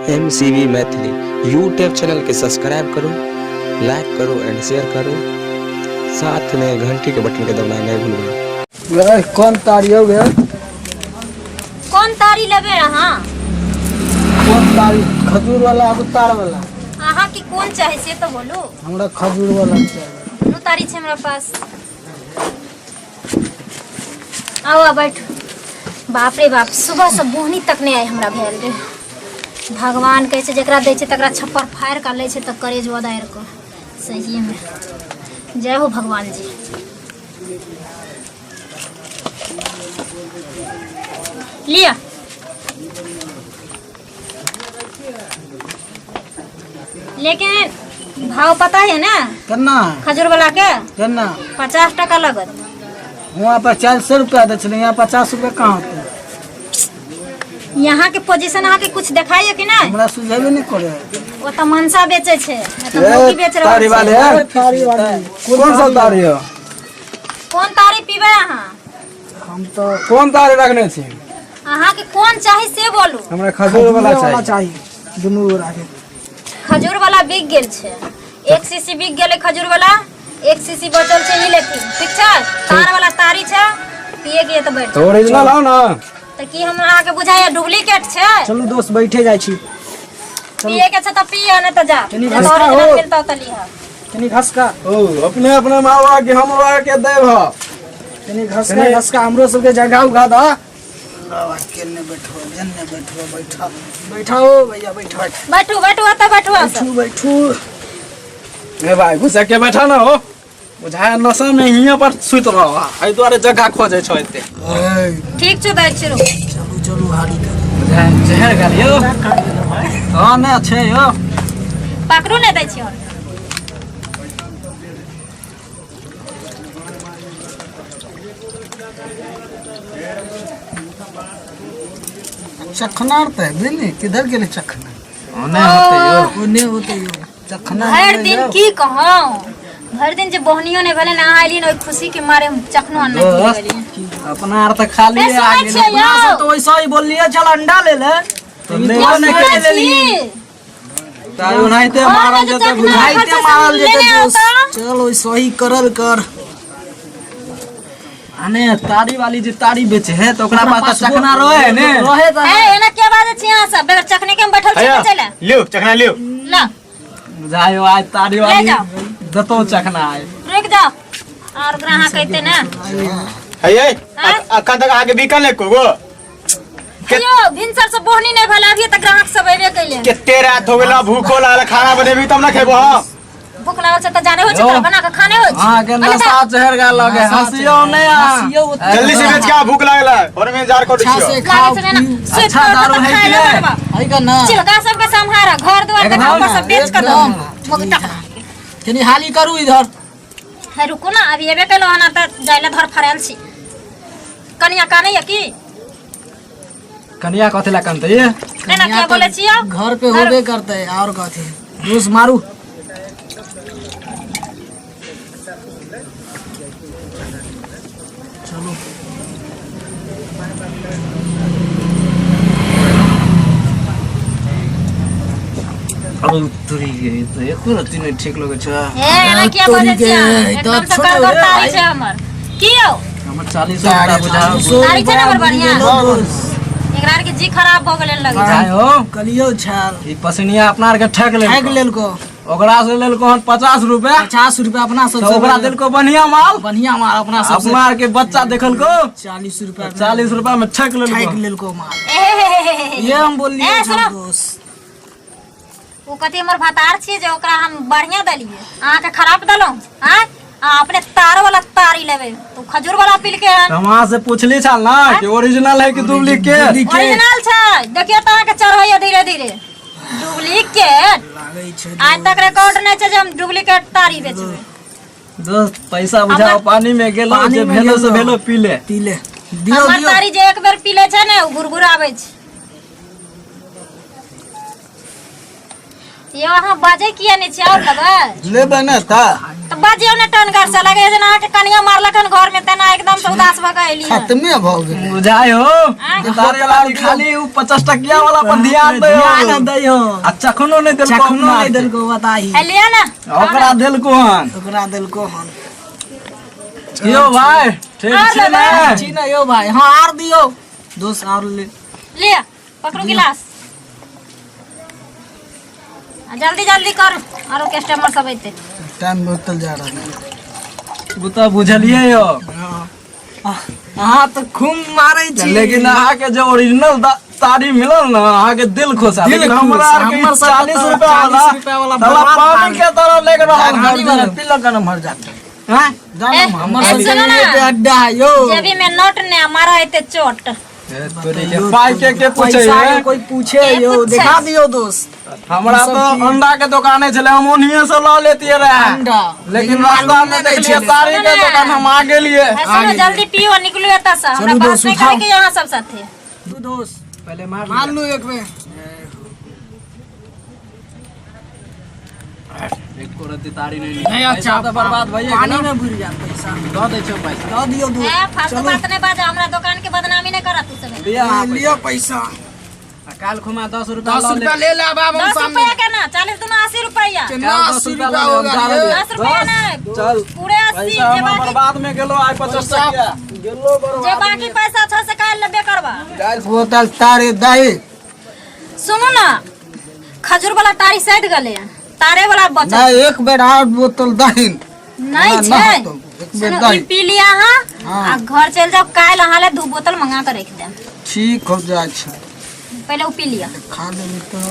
M C V Maithili YouTube channel के subscribe करू, like करू एंड शेयर करू। साथ में घंटी के बटन के दबाना नहीं भूलबै। गै, कोन तारी हौ गे? कोन तारी लेबै अहाँ? कोन तारी, खजूर वाला आगू तार वाला? अहाँ के कोन चाही से तऽ बोलू। हमरा खजूर वाला चाही। दुनू तारी छै हमरा पास। आउ आ बैठू। बाप रे बाप, सुबह से बोहनी तक नहीं आई हमरा भेल रे। भगवान कहै छै जकरा दै छै तकरा छप्पर फाड़ि कऽ लै छै तऽ करेज ओदारि कऽ। सही में जय हो भगवान जी। लिअ। लेकिन भाव पता है ना? केना? खजूर वाला के। केना? 50 टका लगत। वहाँ पर 400 रुपया दै छलै, यहाँ 50 रुपया कहाँ होतै? यहाँ के पोजीशन अहाँ के कुछ देखाइए कि नहीं? हमरा सुझेबे नहीं करे। वो तो मनसा बेचे छे, नहीं तो मुर्गी बेच रहल तारी छै। वाले है? तारी वाली। कौन सा तारी है? कोन तारी पीबै अहाँ? हम तो कोन तारी रखने छी? अहाँ के कोन चाही से बोलू। हमरा खजूर वाला खजूरे वाला चाही। चाही दुनू गोरा के। खजूर वाला बिक गेल छै। 1 सीसी बिक गेलै खजूर वाला, 1 सीसी बचल छै, ई लेथिन। ठीक छै? तार वाला तारी छै, पिए के तऽ बैठ। तो ओरिजिनल आओ ना। तऽ की हम अहाँ के बुझाइया डुप्लीकेट छै? चलू दोस्त, बैठे जाइ छी। पिए के छै तऽ पिए, नहीं तऽ जा। कनी जे घसका ओरिजिनल हो। मिलतौ तऽ लिह। कनी घसका। ओ अपने अपने मावा के हम के देब ह। कनी घसका घसका हमरो सबके जगह उगा दा। केने बैठो, जेने बैठो, बैठा बैठा हो भैया, बैठा। बैठू बैठू, ओतऽ बैठू अहाँ सब। बैठू बैठू। ए भाई, घुसा के बैठा ना हो। बुझाय नशा में हियां पर सुति रहो, एहि दुआरे जगह खोजे छो एते। ठीक छौ, दै छी रुक। चलू चलू, हाली कर। बुझाय जहर गेल यो। हां ने छै यो। पकड़ू ने, दै छी और। चखना आर तऽ हेबे ने, किधर गेलै चखना? ओने होते यो। ओने होते यो चखना। भरि दिन की कहूँ, भरि दिन जे बोहनियो नहि भेलै ने, अहाँ एलियै ने ओहि खुशी के मारे हम चखनो आनने भूलि गेलियै। अपना आर तऽ खाली ए, सुनै छियै यौ? तो वैसा ही बोललिए, चल अंडा ले ले। तो लेबो नहि सुनै केलियै। छी? तऽ ओनाहिते मारल जे जेतै। चखना बुझाइ रखल छै से मारल जेतै लेने दोस्त। औता। चल वैसा ही करल कर। अने तारी वाली जे तारी बेचे है तऽ ओकरा पास तऽ चखना रहे है ने। रहे तऽ। ए, एना क्या बाजै छी अहाँ सब? बगैर चखने के हम बैठल छी बेचै लए? लियो चखना लियो। ना। बुझायो आइ तारी ले वाली जाओ। दतो चखना आइ। रुकि जाओ, और ग्राहक अइते ने। हे ये। हाँ? अखन तक अहाँके बिकल नहि कोगो। यौ, भिनसर से बोहनी नहि भेल, अभी तक ग्राहक सब अयबे कैले। कते रात हो गेल, भूखो लागल, खाना बनेबी तब ने खेबो हम। भूख लागल छै तऽ जाने होइ छै, तोरा बना कऽ खाने होइ छै। अहाँके नशा चढ़ गेल लगे, हँसियौ नहि अहाँ। हँसियौ ओते। जल्दी से बेच के आ, भूख लागल है घर में इंतजार करै अच्छा छियो। से लागै खाओ छै ने सुति अच्छा कऽ दारू तऽ है खाय कि लए नहि? बनबा। है का ना? चिलका सबके सम्हारा, घर दुआर के एकदम। काम सब बेच कऽ दो मोगी टकरा। कनी हाली करू इधर। हे रुकू ना, अभी एबे केलहुँ हन तऽ जाय लए धर फड़ायल छी। कनिया कानैया की? कनिया कथी लए कनतै ये? एना किया बोलै छियै? घर पे होबे करते और कथी। दोस्त मारू। चलो। अब तोरी गे तऽ एको रत्ती नहि ठीक लगै छै। हे, एना किया तोरी बजै के, छियै? ई तऽ एकदम से छोड़ो करगर रे तारी भाई। छै हमर। की यौ? हमर 40 रुपया बुझाओ। तारी छै ने हमर बढ़िया। एकरा आर के जी खराब भऽ गेलै लगै छै। बुझाय हो। कलियो छाल। ई पसनिया अपना आर के ठक लेल। ठक लेलको। ओकरा से लेलको हन 50 रुपया। 50 रुपया अपना सब तऽ से। ओकरा देलको बढ़िया माल। बढ़िया माल अपना सब से। अपना आर के बच्चा देखलको। 40 रुपया। 40 रुपया में ठक ठक लेलको। लेलको माल। ए हे हे हे हे हे। ये हम बोललिए ए, छल सुनो। दोस्त। ओ कथी हमर भतार छियै जे ओकरा हम बढ़िया देलियै, अहाँके खराब देलहुँ? आँय, अहाँ अपने तार वाला तारी लेबै तऽ खजूर वाला पीलके हन। तऽ हम अहाँ से पूछली छल ना कि ओरिजिनल है कि डुप्लीकेट? ओरिजिनल छै, देखियौ तऽ अहाँके चढ़ैया धीरे धीरे डुप्लीकेट। लागै छै। आइ तक रिकॉर्ड नहि छै जे हम डुप्लीकेट तारी बेचबै। दोस्त, पैसा बुझाओ पानी में गेलो। पानी जे में भेलो से गेलो। भेलो, पी ले। पी ले, दियो। हमर दियो। तारी जे एक बेर पी लै छै ने, ओ गुरगुराबै छै। यौ, अहाँ बाजै किया नहि छियै? आओर लेबै? लेबै ने तऽ। तऽ बाजियौ ने टनगर से लगे जेना अहाँके कनिया मारलक हन घर में तेना एकदम से उदास भऽ के अयली हन। खत्मे भऽ गेलै बुझाय हो तारे लाल खाली उ 50 टकिया वाला पर ध्यान दे ध्यान दैहो आ चखनो नहीं देलको चखनो अपना नहीं देलको बताही ए, लिअ ना ओकरा देलको हन ओकरा देलको हन यौ भाई ठीक आर छी लेबै? ने छी ना यौ भाई हाँ आर दियौ दोस्त आर ले लिअ पकड़ू गिलास आ जल्दी जल्दी करू आरो कस्टमर सब अयतै टाइम बोतल जा रहा है ओ तऽ बुझलियै यौ अहाँ तऽ खूब मारै छी लेकिन अहाँके जे ओरिजिनल तारी मिलल ने अहाँके दिल खुश है दिल लेकिन खुश, हमरा आरके हमर सबके 40 तऽ रुपया वाला 40 रुपया वाला साला बर्बाद पानी तारी। के तरह लेके रहल पानी वाला हन। पीलक न मर जाते हैं ए, हमर ए, सबके सुनो ना। ये पे अड्डा है यो जेबी में नोट ने मारा एते चोट ए, तोरी के पाई के पूछे पैसा है के कोई पूछे के यो पूछे? दिखा दियो दोस्त हमरा तो अंडा के दुकाने छले हम ओनिए से लऽ लेतिए रहे अंडा लेकिन रास्ता में देखलिए तारी के दुकान हम आ गेलिए ए, सुनो जल्दी पियो निकलू एतऽ से हमरा चलू बात दोस्त, नहीं उठाओ। करे के यहाँ सब साथे दू दोस्त पहले मार मार लू एक बेर एको रत्ती तारी नहीं नहीं अच्छा पैसा तऽ बर्बाद भइए पानी गेल में बुड़ जा पैसा दऽ दै छियौ पैसा दऽ दियो ए दोस्त फालतू बात नहीं बाजा हमरा दुकान के बदनामी नहीं करा तू सब लिअ अहाँ ले लियो पैसा पैसा। आ काल्हि खुमा 10 रुपया 10 लऽ रुपया लेब ले ले अब हम 10 सामने रुपया के ना 40 दुना 80 रुपया केना काल्हि 10 80 रुपया रुपया लऽ लेब, होगा हम जा ये? रहलियै। 10 रुपया नहीं चल पूरे 80 पैसा जे हमर बाकी बर्बाद में गेलो आइ 50 टकिया गेलो जे बर्बाद बाकी पैसा छ से काल्हि लेबे करबा बोतल तारे दही सुनू ना खजूर वाला तारी सैद गेलै तारे वाला बचल नहीं एक बेर आर बोतल दही नहीं ना, छै ना होतौ। एक बेर सुनू दही। ई पी लिया अहाँ हाँ। आ घर चलि जाओ काल्हि अहाँ ले दू बोतल मंगा के रखि देब ठीक हो जाइ छै पहिले ओ पी लिअ खा लेबै तऽ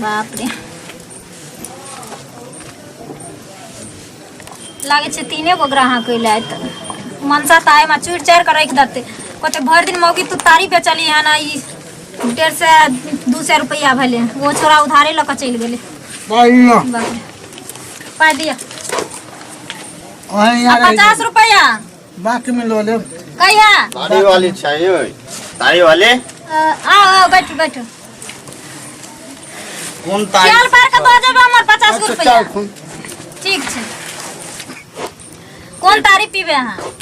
बाप रे लागै छै तीने गो ग्राहक अयलै तऽ मनसा तऽ आइमे चुरि चारि कऽ राखि देतै कहतै भरि दिन मौगी तू तारी बेचली हन आ ई 150 200 रुपैआ भेलै ओ छोड़ा उधारे लऽ कऽ चलि गेलै बढ़िया बाप रे पाइ दिअ वहीं आ यार 50 रुपैआ बाकी में लो लेब कहिया तारी वाली चाहिए तारी वाले आओ आओ बैठू बैठू कोन तारी चल पार के दऽ देबै हमर 50 गो अच्छा रुपैआ चल खून ठीक छै कोन तारी पीबै अहाँ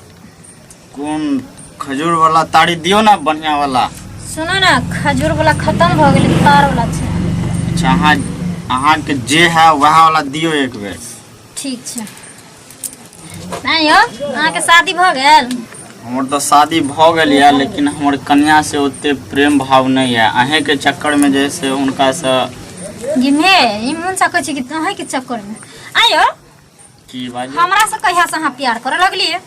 कोन खजूर वाला तारी दियो ना बढ़िया वाला सुनू ने खजूर वाला खत्म भऽ गेलै तार वाला छै अच्छा अहाँ अहाँके जे है वएह वाला दियो एक बेर ठीक छै नहीं यौ अहाँके शादी भऽ गेल हमर तऽ शादी भऽ गेल यऽ लेकिन हमर कन्या से ओते प्रेम भाव नहि यऽ अहेंके चक्करमे जे से हुनकासँ गिमे ई मन सकै छै कि अहाँके चक्करमे आइयो की बाजू हमरा से कहिया से अहाँ प्यार करऽ लगलियै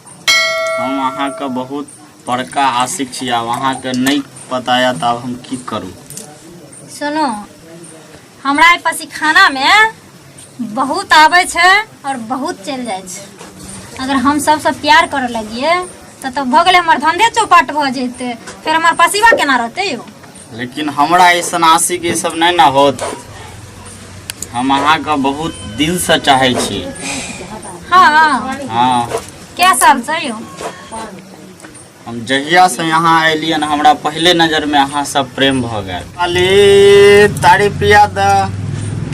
हम अहाँके बहुत बड़का आशिक छी आब अहाँके नहि पता यऽ तऽ आब हम की करू सुनू हमरा एहि पसीखानामे बहुत आबै छै और बहुत चलि जाइ छै अगर हम सबसँ प्यार करऽ लगियै तऽ तब भऽ गेलै हमर धंधे चौपट भऽ जेतै फेर हमर पसीबा केना रहतै यौ लेकिन हमरा ऐसन आशिक ई सब नहि ने होत हम अहाँके बहुत दिलसँ चाहै छी हाँ हाँ कै साल से यौ हम जहियासँ यहाँ एलियन हमरा पहिले नजरमे अहाँ सब प्रेम भऽ गेल खाली तारी पिया द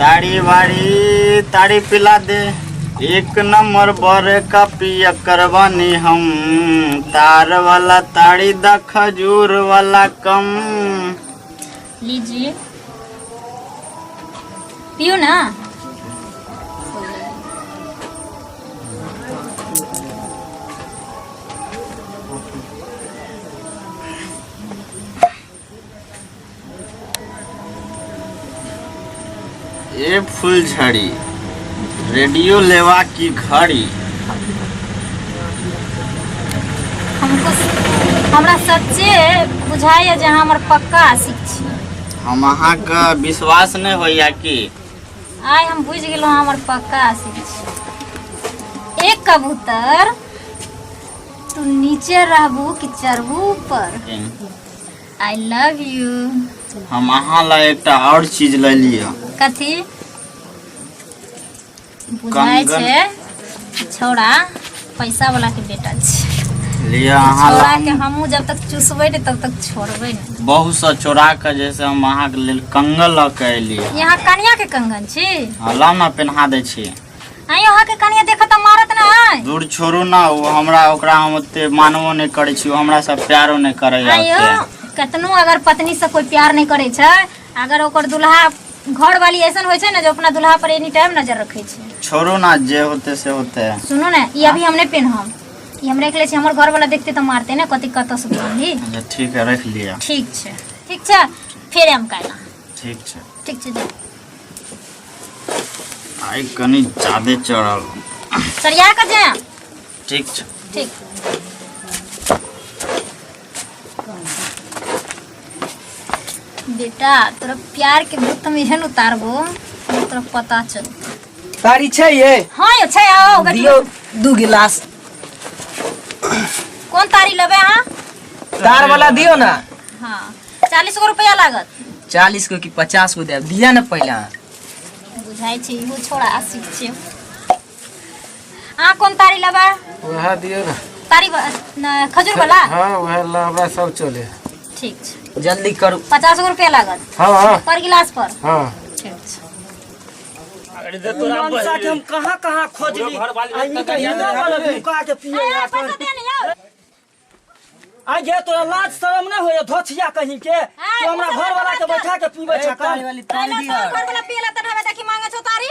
तारी बारी तारी पिला दे एक नंबर बर का पिया करवानी हम तार वाला तारी द खजूर वाला कम लीजिए पियो ना ए फुलझड़ी रेडियो लेवा की घड़ी हमको हमरा सच्चे बुझाइए जे अहाँ हमर पक्का आशिक छी हम अहाँके विश्वास नहि होइया कि आइ हम बुझि गेलहुँ अहाँ हमर पक्का आशिक छी एक कबूतर तू नीचे रहबू कि चढ़बू ऊपर I love you हम अहाँ ला एकटा और चीज लऽ लिअ कथी बुझाइ कंगन। छै छौड़ा पैसा वाला के बेटा छै लिअ अहाँ ला छौड़ा के हमहूँ जब तक चुसबै ने तब तक छोड़बै ने बहुत सा चोरा के जैसे हम अहाँके लेल कंगन लऽ के एलियै यहाँ कनिया के कंगन छी हाँ लाउ ने पेन्हा दै छी आइ अहाँके कनिया देखत तऽ मारत ना आइ। दूर छोड़ू ना, ओ हमरा ओकरा हम ओते मानबो नहि करै छी, ओ हमरा से प्यारो नहि करैया। आइयो ओते कतनो अगर पत्नी से कोई प्यार नहीं करे छै, अगर ओकर दुल्हा घर वाली ऐसन होइ छै ने जो अपना दुल्हा पर एनी टाइम नजर रखे छै। छोड़ू ना, जे होते से होते। सुनू ने, ई अभी हम नहीं पेनहम, ई हम रख ले छी, हमर घर वाला देखते तऽ मारते ने, कथी कतऽ से पेनही। अच्छा ठीक है, रख लिया। ठीक छै, ठीक छै, फेर हम काल्हि। ठीक छै। ठीक छै, जाउ। आइ कनि ज्यादे चढ़ल। सरिया कऽ जायब। ठीक छै। ठीक। बेटा, तोरा प्यार के भूत हम एहन उतारबो तोरा पता चल। तारी छै ये? हाँ यो छै, आओ बैठू। दियौ 2 गिलास। कोन तारी लेबै अहाँ? तार वाला दियौ ना। हाँ, 40 गो रुपया लागत। 40 गो कि 50 गो देब, दिया ना पहले अहाँ। बुझाइ छै इहो छोड़ा आशिक छै। अहाँ कोन तारी लेबै? वएह दियौ ने। तारी खजूर वाला? हाँ वएह ला, हमरा सब चले। ठीक छै। जल्दी करू। 50 गो रुपया लागत। हाँ हाँ। पर गिलास पर? हाँ। ठीक छै। मनसा के हम कहाँ कहाँ खोजली, आ ई तऽ हियाँ पर नुका के पिए। ए, पैसा दे ने यौ। आ गे, तोरा लाज शरम नहि होइए धोछिया कहीं के? तू हमरा मुँह घर वाला के बैठा के पीबै छ तारी वाली तारी पहले दिअ। तोहर घर वाला पियला तन हमे देखी मांगे छौ तारी।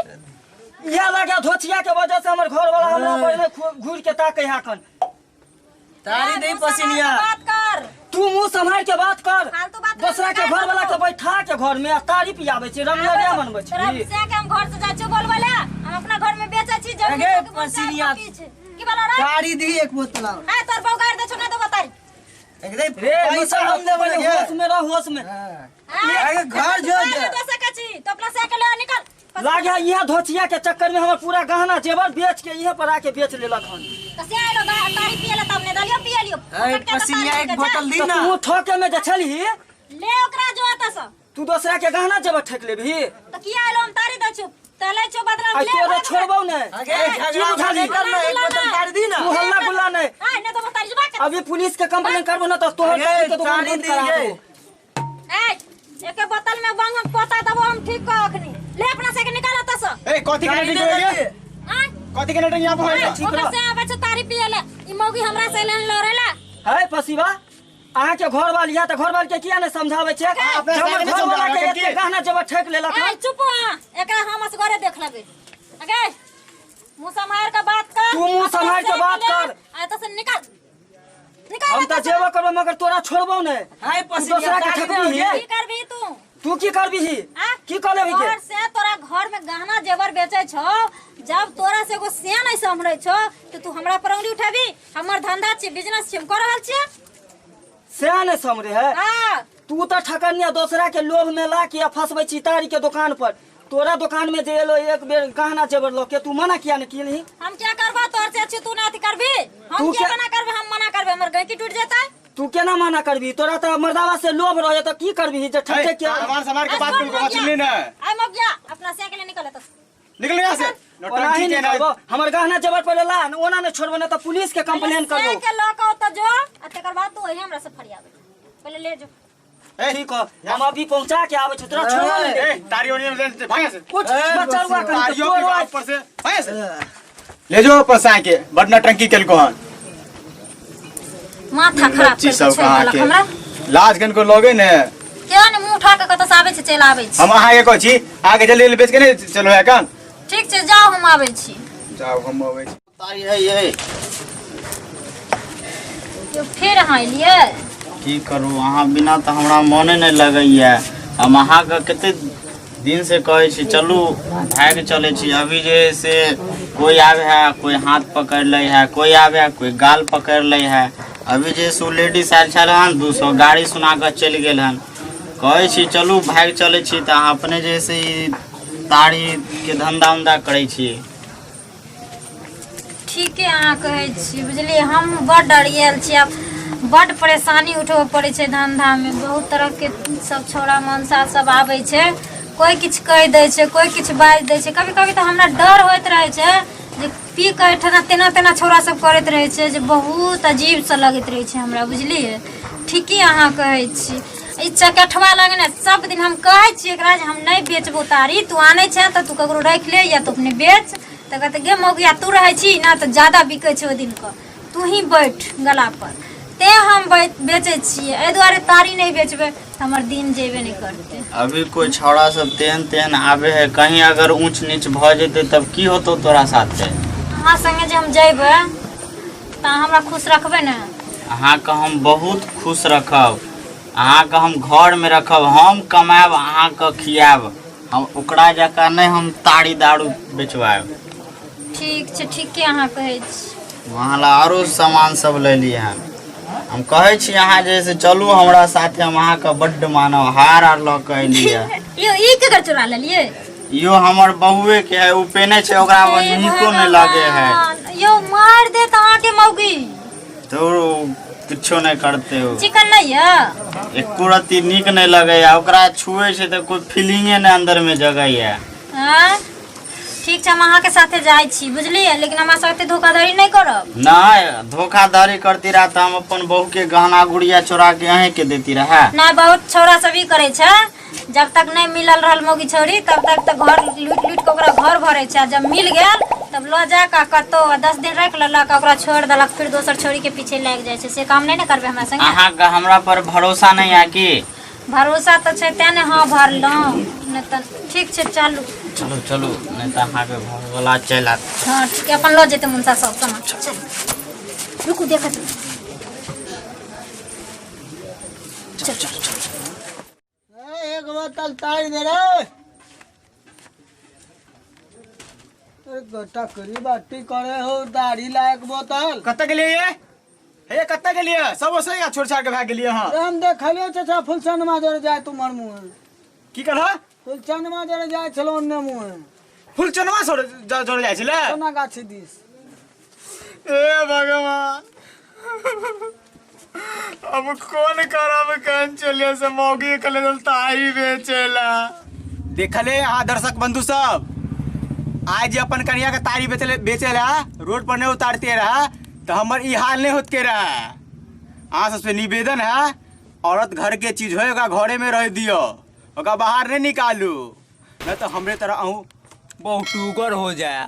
इएह लगे धोछिया के वजह से हमर घर वाला हमरा पर नहि घूर के ताकै है अखन। तारी दे मुँह सम्हार पसिनिया। के बात कर। तू मुंह सम्हार के बात कर। फालतू बात दोसरा के घर वाला के बैठा के घर में आ तारी पियाबै छी, रंगलरिया मनबै तोरा छी। से के हम घर से जाइ छियौ बोलबै ले, हम अपना घर में बेचै छी जमीन। अगे के बोल चाय पसिनिया। पी छी। की बोला रे? तारी दी एक बोतल और। ए, तोर बहू गारि दै छौ, नहि देबौ तारी। एकदम रे पैसा हम देबै पहिले गे। होश में रह, होश में। अगे घर जो जे। दे सकै छी तो अपना से के ले निकल। लागे इहे धोछिया के चक्कर में हमर पूरा गहना जेवर बेच के इहे पर आके बेच लेलक हन। तऽ से आइलो तारी पियला तब ने दलियो पियलियो। ए, पसिनिया एक बोतल दी तऽ ना। तू ठके में जे छलही। ले ओकरा जो एतऽ से। तू दोसरा के गहना जेवर ठेक लेबही? तऽ किया आइलो? हम तारी दै छियौ तऽ लै छियौ बदला आ ले। तोरे भाग। छोड़बौ ने। अगे की झगड़ा बुझाली? नहीं करना, एक बोतल तारी दी ना। तू हल्ला गुल्ला नहीं। आइ नहि देबौ तारी, जबा के। अभी पुलिस के कंप्लेन करबो ना तो तोहर अगे तारी के दुकान तारी बंद दी करा गे। देबो। ए, एके बोतल में बंग हम पोता देबो हम ठीक कऽ अखनी। ले अपना से के निकाल एतऽ से। ए, कथी के तारी नाटक दे होइए? दे। आइ कथी के नाटक यहाँ पर होइए? ओकर से आबै छौ तारी पियै ले, ई मौगी हमरा से लेन लड़े ला। है पसीबा, अहाँ के घर वाली है तऽ घर वाली के किया नहीं समझाबै छै? अपना जे हमर सामने घर वाला के समझाबै एते की? गहना जेवर ठेक लेलक ए हन। चुप हो अहाँ, एकरा हम असगरे देख लेबै। अगे मुंह सम्हार के बात कर। तू मुंह अपना सम्हार के से बात ले, कर। आ एतऽ से निकाल निकाल। हम तऽ एतऽ से। जेबो करबो मगर तोरा छोड़बौ नहीं। हाय तू पसिनिया दोसरा के तारी दे ठकबी। गे। की करबी तू? तू की करबीही? आ? की कऽ लेबही के? तोहर से तोरा घर में गहना जेवर बेचै छौ, जब तोरा से एगो से नहीं सम्हरै छौ तऽ तू हमरा पर उंगली उठेबी? हमर धंधा छी, बिजनेस छी, हम कऽ रहल छियै। से नहीं समरे है। हाँ। तू तऽ ठकनिया दोसरा के लोभ में ला के फंसबै छी तारी के दुकान पर। तोरा दुकान में जे एलो एक बेर गहना जेवर लऽ के, तू मना किया नहीं केलही? हम क्या करबो? तोहर से अच्छी तू ना अथी करबी। हम तू क्या मना करबे? हम मना करबे, हमर गैंकी टूट जेतै। तू केना मना करबी? तोरा तऽ मर्दावा से लोभ रहे तऽ की करबी जे ठक ठक के सामान सामान के आ, बात सुन करू मौगिया। सुनली ना? आइ मौगिया, अपना से के लिए निकल एतऽ से। निकल यहाँ से। ओना ही नौटंकी के ना। निकलबो, हमर गहना जेवर पहिले ला, ओना नहीं छोड़बो ना तऽ पुलिस के कंप्लेन पहिले करबो। से के लऽ के ओतऽ जो आ तकर बाद तू वही हमरा से फरियाबे। पहिले ले जो। ए, ठीक हो, हम अभी पहुंचा के आबै छी, तोरा छोड़बो नहीं। ए, तारी ओनी में ले, भाग यहाँ से। कुछ बचरुआ कहीं तारियों तोरो के आइ ऊपर से भाग यहाँ से। ले जो ऊपर से आके बड़ नौटंकी केलको हन। माथा खराब बच्ची कर सब छोड़ि कहाँ देलक के हमरा। लाज कन को लोगे ने। क्यों ने मुंह उठा के कतऽ से आबै छै, चलि आबै छै। हम अहाँ के कहै छी आगे जल्दी जल्दी बेच के नहीं चलो है कन। ठीक छै, जाउ, हम आबै छी। जाओ, हम अबै छी। तारी है ये। यौ, फेर अहाँ एलियै? की करू, अहाँ बिना तऽ हमरा मोने नहि लगैया। हम अहाँके कते दिन से कहै छी चलू भागि चलै छी। अभी जे है से कोई आबै है कोई हाथ पकड़ लै है, कोई आबै है कोई गाल पकड़ लै है। अभी जे से ओ लेडीज आयल छल हन, 200 गाड़ी सुना कऽ चलि गेल हन। कहै छी चलू भागि चलै छी तऽ अहाँ अपने जे है से ई ताड़ीके धन्धा उन्धा करै छी। ठीके अहाँ कहै छी, बुझलियै, हम बड्ड अड़ियल छी। आब बड्ड परेशानी उठबऽ पड़ै छै धन्धामे। बहुत तरहके सब छौड़ा मनसा सब आबै छै, कोइ किछु कहि दै छै, कोइ किछु बाजि दै छै। कभी कभी तऽ हमरा डर होइत रहै छै जे पी कऽ एहिठिना तेना तेना छौड़ा सब करैत रहै छै जे बहुत अजीबसँ लगैत रहै छै हमरा, बुझलियै। ठीके अहाँ कहै छी। ई चकेठवा लग ने सब दिन हम कहै छियै एकरा जे हम नहि बेचबो तारी, तू आनै छें तऽ तू ककरो राखि ले या तू अपने बेच। तऽ कहतै गे मौगिया तू रहै छी ने तऽ ज्यादा बिकै छै ओहि दिनके, तू ही बैठ गला पर। तें हम बेचै छियै, एहि दुआरे तारी नहि बेचबै तऽ हमर दिन जेबे नहि करतै। अभी कोई छौड़ा सब तेहन तेहन आबे है, कहीं अगर ऊंच नीच भ जेते तब की होतो तोरा साथे? अहाँ संगे जे हम जेबै तऽ अहाँ हमरा खुश रखबै ने? अहाँके हम बहुत खुश रखब, अहाँके हम घरमे रखब, हम कमायब अहाँके खियाब, हम ओकरा जकाँ नहि हम तारी दारू बेचवायब। ठीक छै, ठीके अहाँ कहै छी। वहाँ ला आरो सामान सब ले लिए हन। हम कहै छी अहाँ जे से चलू हमरा साथे, हम अहाँके बड्ड मानब, हार आर लऽ कऽ एलियै। यौ ई केकर चोरा लेलियै? इहो हमर बहुए के है, ओ पेने छै, ओकरा हे नीको नहि लगे है। भगवान, यौ मारि देत अहाँके मौगी। तो किछो नहि करते ओ। चिकन नहि यऽ? एको रत्ती नीक नहि लगैया, ओकरा छुए छै तऽ कोइ फीलिंगे नहि अंदर में जगैया। आँय? ठीक छै, हम अहाँके साथे जाइ छी बुझलियै, लेकिन हमरा साथे धोखाधड़ी नहि करब। नहि धोखाधड़ी करती रहा तऽ हम अपन बहू के गहना गुड़िया चोरा के अहें के देती रहा। नहि, बहुत छौड़ा सब ई करै छै, जब तक नहि मिलल रहल मौगी छौड़ी तब तक तऽ घर लूटि लूटि कऽ ओकरा घर भरै छै, आ जब मिल गेल तब लऽ जा कऽ कतौ 10 दिन राखि लेलक आ ओकरा छोड़ि देलक, फिर दोसर छौड़ी के पीछे लागि जाइ छै। से काम नहि ने करबै हमरा संगे। अहाँके हमरा पर भरोसा नहीं है की? भरोसा तऽ छै तें ने हँ भरलहुँ, नहि तऽ ठीक छै चलू। चलू चलू, नहीं तऽ अहाँके घरवला चलि आयत। हँ ठीक है, अपन लऽ जेतै मुनसा सब सामान। चल रुकू देखै छी। चल चल चल। एक बोतल तारी दे रे। टकरी बाटी करे हो दाढ़ी ला एक बोतल। कतऽ गेलियै ये? हे कतऽ गेलियै? सब ओसै छोड़ छाड़ के भागि गेलियै अहाँ। हम देखलियो चाचा फुलचनमा जरे जाय तुम्हार मुँह। की कहलह? फुलचनमा जरे जाय छलो ओन्ने मुँह। फुलचनमा जरे जाइ छलै? सोना गाछी दिस। हे भगवान, अब कौन करब कन चलिए से मौगी के लेल ताही बेचेला। देखले अहाँ दर्शक बंधु सब, आज जे अपन कनिया के तारी बेचेला रोड पर नहीं उतारते रहा तो हमर ई हाल नहीं होत के रहा। अहाँ सबसे निवेदन है, औरत घर के चीज हो ओकरा घरे में रह दियो, ओकरा बाहर नहीं निकालू, नहीं तो हमरे तरह अहूँ बहुत टूगर हो जाए।